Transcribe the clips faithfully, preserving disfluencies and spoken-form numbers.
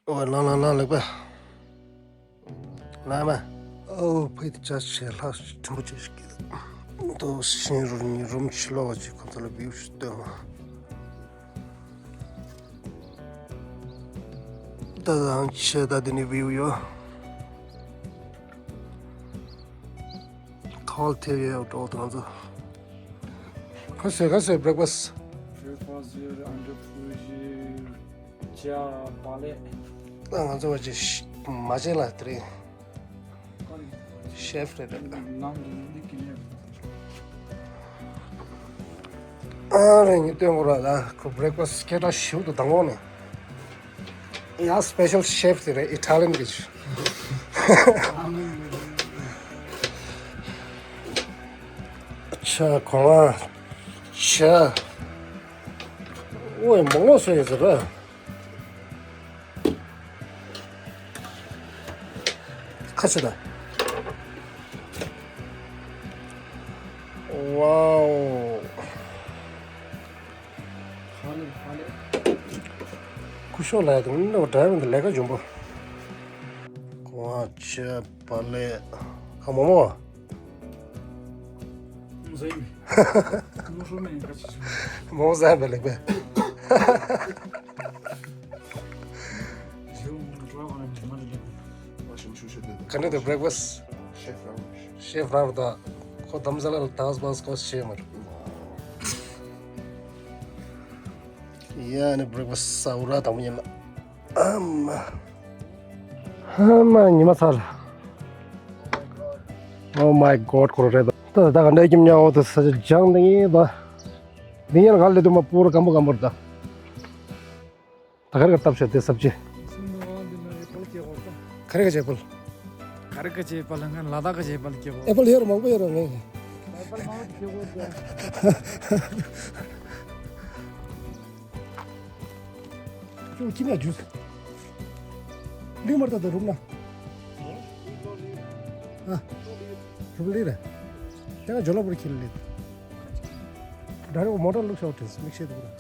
ཨོ་ལང་ལང་ལང་ལེགས་པ། ལ་མ། ཨོ་ཕ་ཡི་ཅ་ཆེ་ལྷ་ཕྲན་བུ་ཅེ་ཞིག་གི། ཏོ་ཤིང་རུ་ཉི་རུམ་ཕྱི་ལོགས་ཀྱི་ཁོ་ཚོ་ལ་བིའུ་ཞིག་སྟོན་མ། ད་དང་ཆེ་ད་དེ་ནི་བིའུ་ཡོད། ཁོལ་ཐེབས་ཡོད་འགྲོ་དང་ཚོ། ཁ་ཟས་ཁ་ཟས་བྷི་རེག་ཕ་སི། བྷི་རེག་ཕ་སི་ཡོད་རེད། ཨ་འབྲུ་ཕུ་ཞིག་ཇ་བག་ལེབ། ད་ང་ཚོ་བ་ཅི་མ་བྱེད་ལ་དེ་རིང་ཤེ་ཕི་རེད། ནང་གི་འདི་གི་ནས། ཨ་རེ་ངས་སྟོན་དགོས་ར་ད་ཁོ་བྷི་རེག་ཕ་སི་སྐད་གྲགས་ཞེ་པོ་འདུག་དང་པོ་ནས། ཡ་སི་པེ་ཤལ་ཤེ་ཕི་དེ་རེད། ཨི་ཊ་ལི་ཡན་གྱི་ཆུ། ཆ་གོང་ཨ་ཆ། ཨོའི་མང་པོ་བཟོས་ཡོད་ཟེར་ར། ཁ་ཆེ་ད། ཝའོ། ཧ་ལས་ཧ་ལས། སྐུ་ཞབས་ལགས་དང་ནི་འདྲ་བ་འདྲ་བ་འདི་ལས་ཀ་འཇོན་པོ། ཀོ་ཆེ་པ་ལས། ཁ་མོ་མོ། ཟ་ཡི་མེད། མོ་ཧྲོ་མེད་ཡིན་ཁ་ཆེ་ཆུང་། མོ་ཟ་བ་ལེགས་པས། ཞེའུ་མོ་ཧྲོ་བ་ལ་མ་ལ་ལེགས་པས། ཨ་ཞིམ་ཤུ་ཤུ་དེ། ག་ནས་དེ་བྷི་རེག་ཕ་སི། ཤེ་ཕི་ར་བར། ཤེ་ཕི་ར་བར་ད། ཁོ་དམ་ས་ལ་ལ་ཏག་སི་པག་སི་ཁོ་ཤེས་མ་རེད། ཡ་ནི་བྷི་རེག་ཕ་སི་ཟ་འུ་ར་དང་པོ་ཡིན་ལ། ཨ་མ། ཨ་མ་ཉི་མ་ཚར། Oh my God ཁོ་རེད་ད། ད་ད་ག་འདྲ་ཁྱིམ་ཉག་འོ་ད་ས་ཆ་ལྗང་འདི་ངེས་ད། འདི་ངེས་ལ་ག་ལེ་དུ་མ་པུ་ར་སྐམ་པོ་སྐམ་པོ་རེད་ད། ད་ག་རེ་ག་བཏབ་བྱས་དེ་སབ་ཅི། ག་རེ་ག་བྱས་ཨེ་པལ། ག་རེ་ག་བྱས་ཨེ་པལ་ང་ལ་དྭགས་ག་བྱས་ཨེ་པལ་སྐྱེ་གོ། ཨེ་པལ་ཡོད་རེད་མང་པོ་ཡོད་རེད་ངས། ཨེ་པལ་མང་པོ་སྐྱེ་གོ་ཟེར། ཁྱོད་ཁྱིམ་ལ་རྒྱུས། ལི་མར་ད་ད་རུམ་ན། ཨ། རུམ་ལི་རེད། དེ་ང་ཇོ་ལ་བུར་ཁྱིལ་ལི། ད་རེ་མོ་ཊར་ལུག་ཤོག་དྲིས་མིག་ཤེས་འདུག་ར། ཡ།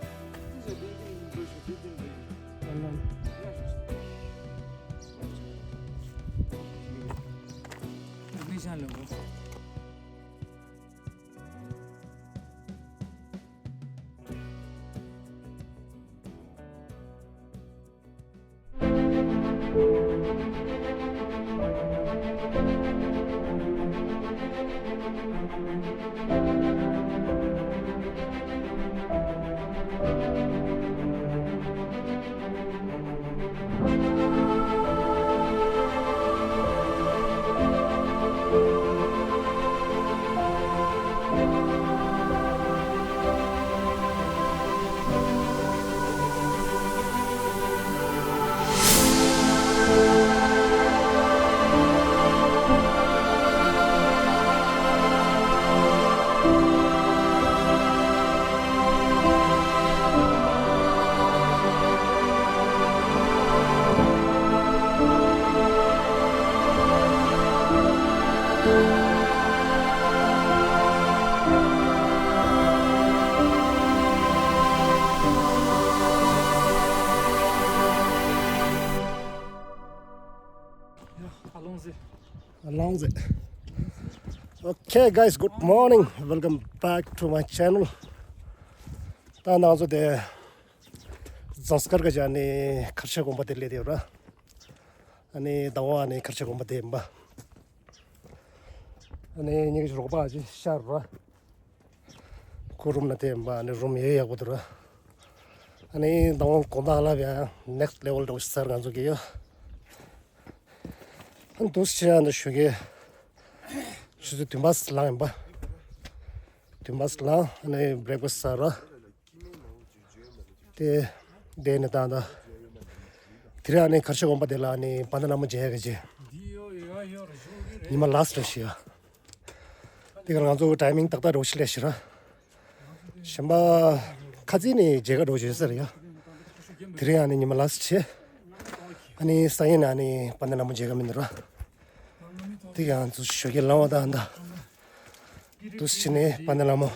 ཨ་ལོང་ཟེ། ཨ་ལོང་ཟེ། Okay guys, good morning. Welcome back to my channel. ད་ང་ཚོ་དེ་ཛངས་དཀར་ག་ཅག་ནས་གར་ཆ་དགོན་པ་དེ་སླེབས་ཡོད་ར། ཨ་ནི་ཟླ་བ་ཨ་ནི་གར་ཆ་དགོན་པ་དེ་ཡིན་པ། ཨ་ནི་ཉིན་གྱི་རོགས་པ་ཅིག་ཤར་ར། ཁོ་རུམ་ན་དེ་ཡིན་པ་ཨ་ནི་རུམ་ཡོད་ཡག་པོ་འདུག་ར། ཨ་ནི་ཟླ་བ་དགོང་དག་ལ་ཡང་next level འདྲ་བོ་ཞིག་ཟེར་ང་ཚོ་གི་ཡོད། ཨ་ནི་འདུག་སེ་ཨ་ནི་ཞོགས་ཀས་ཆུ་ཚོད་བདུན་པ་ལངས་ཡིན་པ། བདུན་པ་ལངས་ཨ་ནི་breakfast ཟ་ར། དེ་དེ་ནས་ད་ད་དེ་རིང་ཨ་ནི་གར་ཆ་དགོན་པ་དེ་ལ་ཨ་ནི་དཔལ་ལྡན་ལྷ་མོ་མཇལ་ག་ཅེས། ཉི་མ་last རེད་ཤག་ཡ། དེ་ག་ང་ཚོ་timing ཏག་ཏག་འདྲ་བོ་ཞིག་སླེབས་ཤག་ར། གཞན་པ་ཁ་རྩང་ནས་མཇལ་ཁ་འདྲ་བོ་ཞིག་ཡོད་ས་རེད་ཡ། དེ་རིང་ཨ་ནི་ཉི་མ་last བྱས། ཨ་ནི་སང་ཉིན་ཨ་ནི་དཔལ་ལྡན་ལྷ་མོ་མཇལ་ག་མི་འདུག་ར། དེ་ག་ང་ཚོ་ཞོགས་ཀས་ལངས་པ་དང་ད། འདུག་སེ་བྱས་ནས་དཔལ་ལྡན་ལྷ་མོ་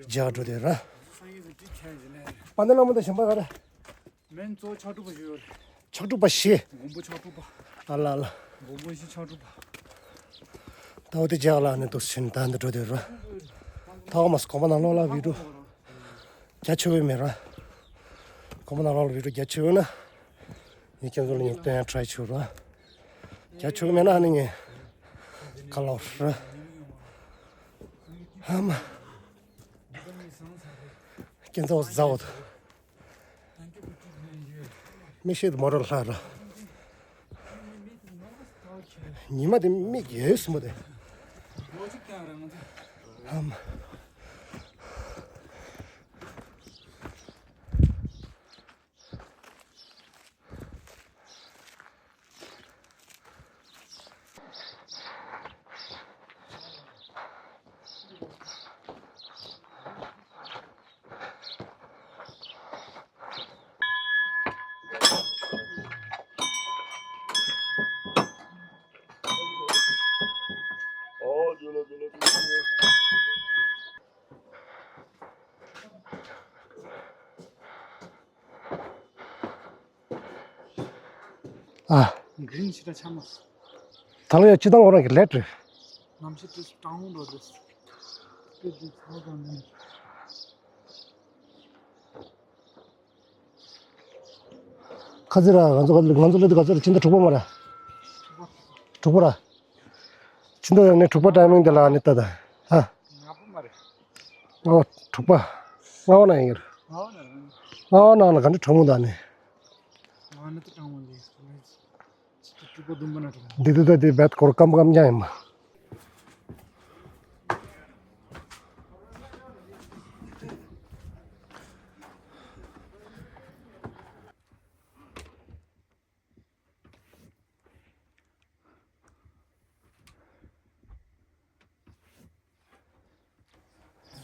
མཇལ་ག་འགྲོ་དེ་ར། དཔལ་ལྡན་ལྷ་མོ་དང་གཞན་པ་ག་རེ། སྨན་གཙོ་ཕྱག་དྲུག་པ་ཞིག་ཡོད་རེད། ཕྱག་དྲུག་པ་བཞི། མགོན་པོ་ཕྱག་དྲུག་པ། ཨ་ལ་ལ། མགོན་པོ་བཞི་ཕྱག་དྲུག་པ། ད་འོ་དེ་རྒྱག་ལ་ནི་འདུག་ཕྱིན་ད་འདི་འགྲོ་དེ་ར། ཐོག་མ་གོང་མ་ནང་ལོགས་ལ་བི་ཀྲུ། རྒྱ་ཆེ་བོ་མེད་ར། གོང་མ་ནང་ལོགས་ལ་བི་ཀྲུ་རྒྱ་ཆེ་བོ་ན། ངས་ཁྱེད་ཚོ་ལ་ངས་སྟོན་ཡ་ཊ་རའི་བྱེད་ར། རྒྱ་ཆེ་བོ་མེད་ན་ཨ་ནི་ངས། ཁ་ལོ་ར། ཧ་མ། ཁྱེད་ཚོ་ཟ་འོ་ད། མིག་ཤེལ་དུ་མོ་ར་ལྷག་ར། ཉི་མ་དེ་མིག་ཡོད་སུ་མོ་དེ། ཧམ། ཨ། གིན་ཕྱི་དྲ་ཆ་མ། ད་ལོ་ཡ་སྤྱི་བཏང་ཁོ་རང་གི་ལེད་རེད། ནམ་ཕྱི་དུས་གྲང་མོ་འགྲོ་རེད། དེ་དུས་ཚ་གང་ནས། ཁ་ཚི་ར་ང་ཚོ་ང་ཚོ་ལ་དུ་ག་ཚོད་ར་ཕྱི་ཟླ་དྲུག་པ་མ་ར། དྲུག་པ་ར། ཕྱི་ཟླ་ནས་དྲུག་པ་ཊའི་མིང་དེ་ལ་ནི་ལྟ་ད། ཧ། ལྔ་པ་མ་རེད། ཨོ་དྲུག་པ། ལྔ་པ་ན་ཡིན་ར། ལྔ་པ་ན་ཡིན། ལྔ་པ་ནང་ལ་ག་འདྲ་གྲང་མོ་ད་ནི། ལྔ་པ་ན་ད་གྲང་མོ་འདི། དྲུག་པ་བདུན་པ་ན་གྲང་མོ། འདི་དུ་ད་འདི་བད་སྐོར་སྐམ་སྐམ་རྐྱང་ཡིན་མ།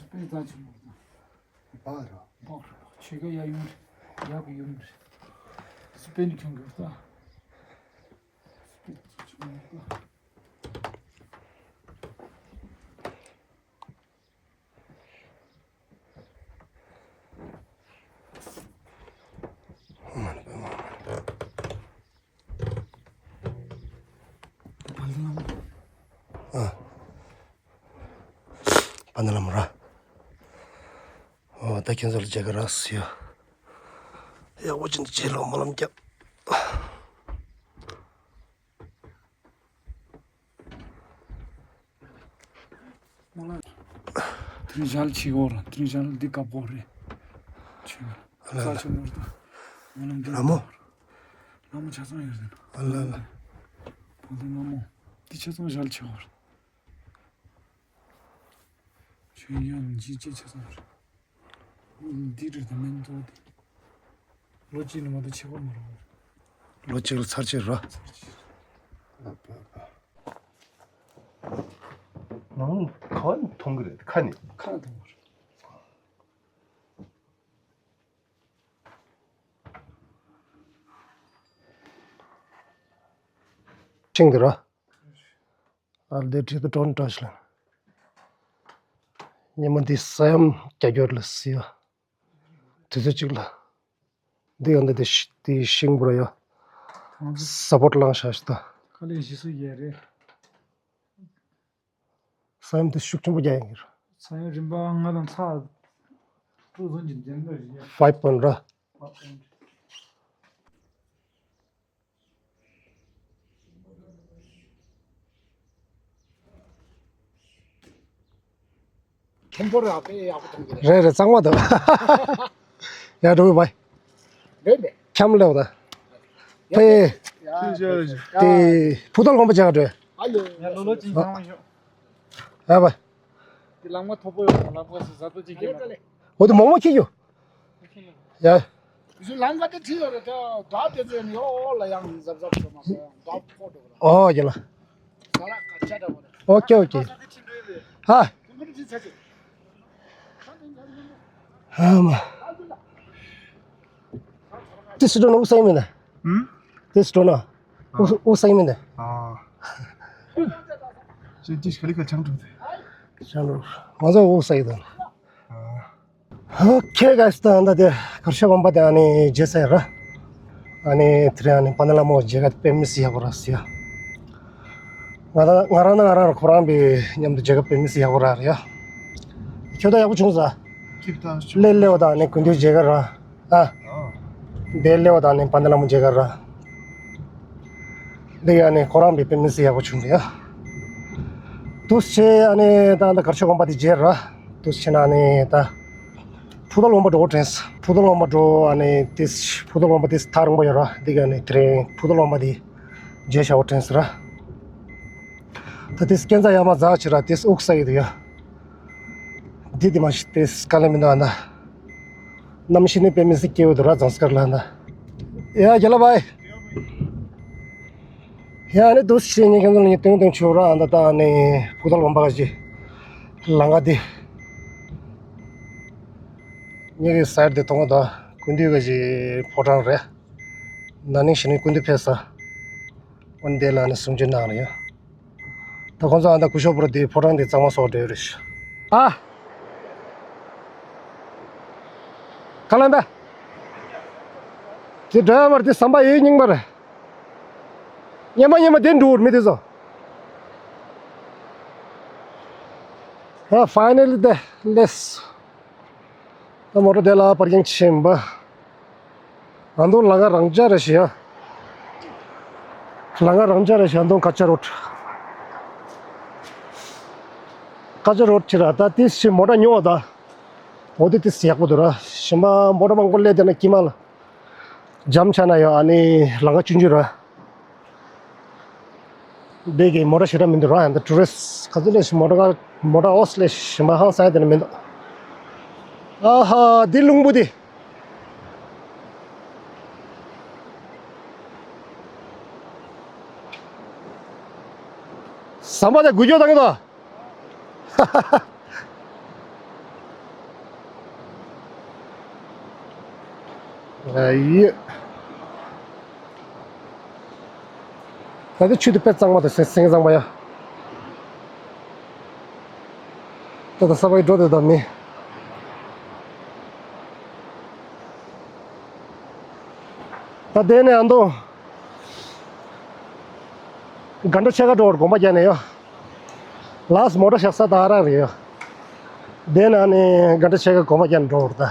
དཔེ་རྩ་ཆེན་པོ་དང་། བག་ར། བག་ར། ཆོས་ཀ་ཡ་ཡུམ་རེད། ཡག་གི་ཡུམ་རེད། དཔེ་ནི་ཁྱོད་གི་རྩ། དཔེ་རྩ་ཆེན་པོ་དང་། ཨ། པ་ན་ལམ་ར། ཨོ་ད་ཁྱེད་ཚོ་ལ་མཇལ་ཁ་རག་སོང་ཡ། ཡག་པོ་ཅིག་འདི་བྱེད་ལོ་སྨོན་ལམ་རྒྱབ། དེ་རིང་ཞལ་ཕྱེ་གོ་ར། དེ་རིང་ཞལ་འདི་བཀབ་གོ་རེད། ཆེ་ག་ལ་ལ། ས་ཆེན་མོ་རེད། ང་ལ་འདི་ལ་མོ། ལ་མོ་ཆ་ཚང་ཡོད་ཟེར། ཨ་ལ་ལ། བོད་ལ་ལ་མོ། འདི་ཆ་ཚང་ཞལ་ཕྱེ་གོ་ར། ཆོས་ཡང་འཇིགས་བྱེད་ཆ་ཚང་རེད། འདི་རེད་ད་མེན་ཏོ་དེ། ལོ་གཅིག་ནས་མ་གཏོགས་ཕྱེ་བ་མ་རག་ལོ་གཅིག་ལ་ཚར་གཅིག་ར། ཚར་གཅིག་ནང་ཁ་བ་ནས་མཐོང་གི་རེད། ཁ་ནས། ཁ་ནས་མཐོང་གི་རེད། ཤིང་འདི་ར། ཨ་ལྡེ་ཁྲི་ཏུ་ཀྲོན་ཀྲ་ཤི་ལན། ཉི་མ་འདི་ས་ཡོམ་རྒྱ་སྐྱོར་ལ་སི་ཡ། དུས་ཚོད་གཅིག་ལ། འདི་ཡང་འདི་དེ་ཤི་དེ་ཤིང་བུ་ར་ཡ། ས་པོར་ལང་ཤ་ཤི་ད། ཁ་ལས་ཞི་སུ་ཡེ་རེད། ས་ཡོམ་དེ་ཤུགས་ཆེན་པོ་རྒྱག་ཡིན་གྱི་རེད། ས་ཡོམ་རིམ་པ་ལྔ་དང་ཚ། ཀྲུ་ཟོན་གྱི་འདེམས་ཀ་རེད། ཕའིབ་པོན་ར། ཕའིབ་པོན། མཐོན་པོ་ར་དཔེ་ཡག་པོ་མཐོང་གི་རེད། རེད་རེད། གཙང་མ་འདུག་ཡ་འགྲོ་བའི་བའི། རེད་རེད། འཁྱམ་ལེའོ་ད། ཕེ། ཡ་ཡ་ཡ། དེ་ཕུ་ཐོག་ལ་གོམ་པ་བྱ་ག་འགྲོ། ཨ་ལོ། ཡ་ལོ་ལོ་ཅིག་ཡོང་ཤོག་ཡ་བ། དེ་ལམ་ཁ་མཐོ་པོ་ཡོད། ལམ་ཁ་སུ་ཟ་ཏོ་ཅིག་ཨ་ལེ་ཨ་ལེ། འོ་དེ་མོག་མོག་ཁྱི་ཡོད། ཡ། ཡུལ་ལམ་ཁ་དེ་ཁྲིད་ཡོད་རེད། ད་དེ་ཚོ་ཡོ་ལ་ཡང་གཟབ་གཟབ་བྱེད་མ་དགོས། ཡང་ཟླ་ཕོག་འགྲོ་གི་རེད། ཨོ་ཡ་ལ། ཟ་ལ་ཁ་ཆ་འདྲ་བོ་རེད། ཨོ་ཀེ་ཨོ་ཀེ། ཧ། དེ་ཁྲིད་ཚར་ཅིག་ཧ་མ། དེ་སུ་འགྲོ་ན་འུ་ས་ཡི་མིན་ད། ཧུམ། དེ་སུ་འགྲོ་ན། འུ་འུ་ས་ཡི་མིན་ད། ཨ། ཅི་ཅི་ཤ་ལི་ཁ་ཆང་འགྲོ་དེ། ཆང་འགྲོ། ང་ཚོ་འུ་ས་ཡི་ད། ཨ། ཨོ་ཁེ་ག་སི་ད་ད་དེ་གར་ཤ་བམ་པ་དེ་ཨ་ནི་རྗེས་ས་ཡི་ར། ཨ་ནི་དེ་རིང་ཨ་ནི་པཎ་ཌི་ལྷ་མོ་མཇལ་ཁ་དཔེ་མི་སྲིད་ཡག་པོ་རག་སོང་ཡ། ང་རང་ང་རང་ན་ང་རང་ཁོ་རང་གི་མཉམ་དུ་མཇལ་ཁ་དཔེ་མི་སྲིད་ཡག་པོ་རག་རེད་ཡ། ཁྱོད་ད་ཡག་པོ་བྱུང་ས། ཅིག་ད་ལས་སླེབས་པ་དང་ནི་དགུན་དུས་མཇལ་ཁ་རག་ཨ། དེ་སླེབས་པ་དང་ནི་པཎ་ཌི་ལྷ་མོ་མཇལ་ཁ་རག་འདི་ཡ་ནི་ཁོ་རང་གི་དཔེ་མི་སྲིད་ཡག་པོ་བྱུང་རེད་ཡ། འདུག་སེ་ཨ་ནི་ད་ད་གར་ཆོས་དགོན་པ་དེ་མཇལ་རག་འདུག་སེ་ན་ཨ་ནི་ད། ཕུག་ཐང་ལུང་པ་འགྲོ་དྲན་སོང་། ཕུག་ཐང་ལུང་པ་འགྲོ་ཨ་ནི་ཏིས་ཕུག་ཐང་ལུང་པ་ཏིས་ཐག་རིང་པོ་ཡོད་ར། འདི་ག་ནི་དེ་རིང་ཕུག་ཐང་ལུང་པ་འདི་མཇལ་བྱའོ་དྲན་སོང་ར། ད་ཏིས་སྐས་འཛེག་ཡར་མར་འཛེགས་བྱས་ར་ཏིས་དབུགས་ས་ཡི་འདུག་ཡ། འདི་དེ་མ་གཞི་ཏིས་དཀའ་ལས་མི་འདུག་ཨ་ད། གནམ་གཤིས་ནི་དཔེ་མི་སྲིད་སྐྱིད་པོ་འདུག་ར་ཟངས་དཀར་ལ་ད། ཡ་རྒྱལ་ལ་བའི། ཡ་ནི་འདུག་སེ་ངས་ཁྱོད་ཚོ་ལ་ངས་སྟོན་སྟོན་ཆོག་ར་ཨ་ད་ད་ནི་ཕུག་ཐང་ལུང་པ་ག་ཞིག་ལམ་ཁ་འདི། ངེད་ཀྱི་སའེ་ཌི་དེ་མཐོང་གི་འདུག་དགུན་དུས་ག་ཞིག་ཕོ་བྲང་རེད། ན་ནིང་གཞེས་ནིང་དགུན་དུས་ཕེབས་ས། འོན་ཏེ་ལ་ནི་གསུང་ཆོས་གནང་རེད་ཡ། ད་ཁོང་ཚོ་ཨ་ད་སྐུ་ཞབས་པོ་ར་དེ་ཕོ་བྲང་དེ་གཙང་མ་བཟོ་འདྲ་རེད་ཤག་ཨ། ཁ་ལན་པ། དེ་ཌ་རའི་བར་དེ་ཟམ་པ་ཡོད་རྙིང་པ་རེད། སྙེ་མ་སྙེ་མ་དེ་འགྲོ་བར་མི་དེ་ཚོ། ཨ་ཕའི་ནལ་ལི་དེ་ལེས། ད་མོ་ཊ་དེ་ལ་པར་ཀིང་ཕྱིན་པ། ཨ་མདོ་ལམ་ཁ་རང་འཇགས་རེད་ཤག་ཡ། ལམ་ཁ་རང་འཇགས་རེད་ཤག་ཨ་མདོ་ཀ་ཅ་རོཌ། ཀ་ཅ་རོཌ་ཕྱིན་ར་ད་ཏིས་ཤི་མོ་ཊ་ཉོ་བ་ད། འོ་དེ་ཏིས་ཡག་པོ་འདུག་ར། ཞིམ་པ་མོ་ཊ་མང་པོ་སླེབས་བསྡད་ན་དཀྱིལ་མ་ལ། འཇམ་ཆགས་ན་ཡང་ཨ་ནི་ལམ་ཁ་ཆུང་ཆུང་ར། འདི་གི་མོ་ཊ་ཞེ་དྲག་མི་འདུག་ར། ཡང་ད་ཊུ་རི་སི་ག་ཚོད་སླེབས་ཤིག་མོ་ཊ་ག་མོ་ཊ་ཨོ་སི་སླེབས་ཤིག་ཞིམ་པ་ཧང་སང་དེ་ནི་མི་འདུག་ཨ་ཧ་འདི་རླུང་བུ་འདི། ཟམ་པ་དེ་འགུལ་སྐྱོད་བཏང་གི་འདུག་ཨ་ཡེ། ད་ལྟ་ཆུ་དེ་དཔེ་གཙང་མ་དང་སེང་སེང་གཙང་མ་ཡ། ད་ལྟ་ས་བའི་འགྲོ་དེ་ད་མི། ད་དེ་ནས་ཨ་མདོ། གྷན་ཊ་ཕྱེད་ཀ་འགྲོ་བར་གོམ་པ་རྒྱག་ནས་ཡོད། ལགས་མོ་ཊ་བཞག་ས་ད་རག་རེད་ཡོད། དེ་ན་ནི་གྷན་ཊ་ཕྱེད་ཀ་གོམ་པ་རྒྱག་ནས་འགྲོ་བར་ད།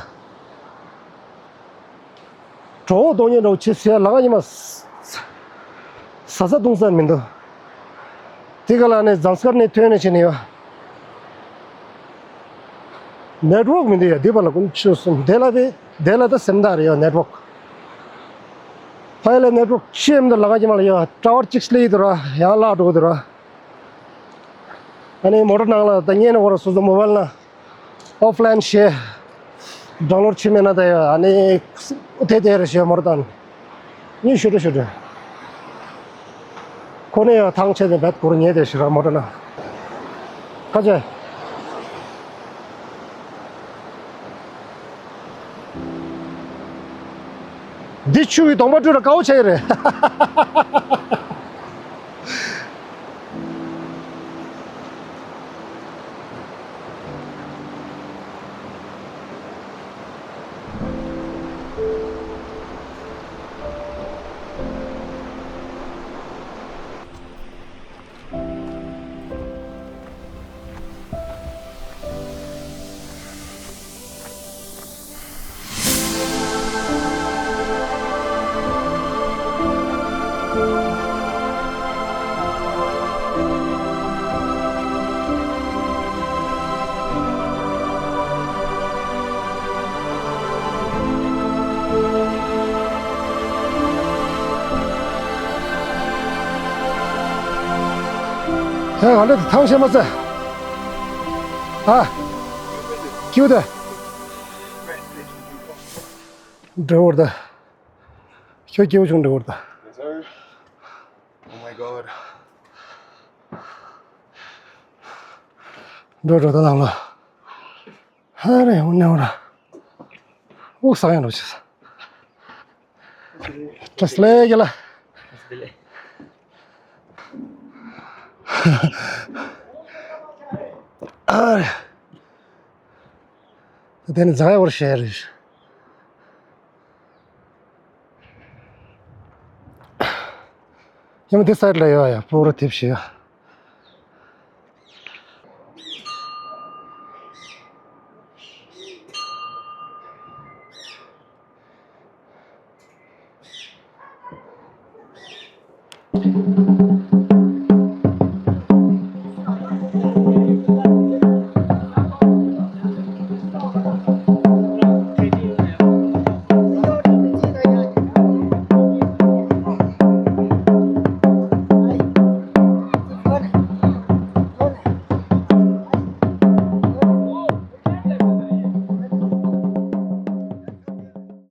གྲོད་ཁོག་ལྡང་ཉེན་འདྲ་བོ་བྱེད་ཟེར་ལ་ང་ཉི་མ་ཟ་ཟ་བཏུང་ས་མི་འདུག་དེ་ག་ལ་ནི་ཟངས་དཀར་ནས་ཐོན་ནས་བྱས་ནས་ཡོད། ནེཊ་ཝོག་མི་འདུག་ཡ་འདི་པ་ལ་ཀུན་ཆུ་གསུམ་དེ་ལ་དེ་དེ་ལ་ད་སེམས་ཐག་རེད་ཡ་ནེཊ་ཝོག་ཕ་ཡ་ལ་ནེཊ་ཝོག་ཤེས་མི་འདུག་ལ་ང་ཉི་མ་ལ་ཡ་ཊ་ཝར་གཅིག་སླེབས་འདུག་ར་ཡང་བརླག་འགྲོ་གི་འདུག་ར། ཨ་ནི་མོ་ཊ་ནང་ལ་ད་ཉན་ནས་འོ་ར་སོ་སོ་མོ་བལ་ན། ཨོཕ་ལན་ཤེ། ཌའུན་ལོཌ་བྱེད་མེད་ན་ད་ཡ་ཨ་ནི། དེ་དེ་རེ་ཤེ་མོ་ར་དང་། གཉིས་ཤོ་རེ་ཤོ་རེ། ཁོ་ནས་ཡ་ཐང་ཆད་ནས་བད་གུར་ཉེ་དེ་ཤི་ར་མོ་ར་ན། ཁ་ཆེ། འདི་ཆུ་བའི་གདོང་པ་བཀྲུས་ལ་དཀའ་བོ་ཆགས་ཀྱི་རེད། ཧེ་ག་འདྲ་ཐང་ཤེས་མ་ཚད། ཨ། ཀིའུ་ཏེ། འདྲ་བོར་ད། ཁྱོད་སྐྱེ་བོ་ཆུང་འདྲ་བོར་ད། Yes, sir. Oh my God. འགྲོ་འགྲོ་ད་ནང་ལ། ཧ་རེ་འོ་ནེ་འོ་ར། འུག་ས་ཡང་འགྲོ་ཆེ་ས། ཏྲ་སི་ལེ་གི་ལ། ཨ་རེ། དེ་ནི་རྫ་ཡ་བར་ཤེས་རེད། ཉི་མ་འདི་སའི་ཌི་ལ་ཡོད་ཡ། སྤོག་ར་དེབ་ཞིག་ཡ།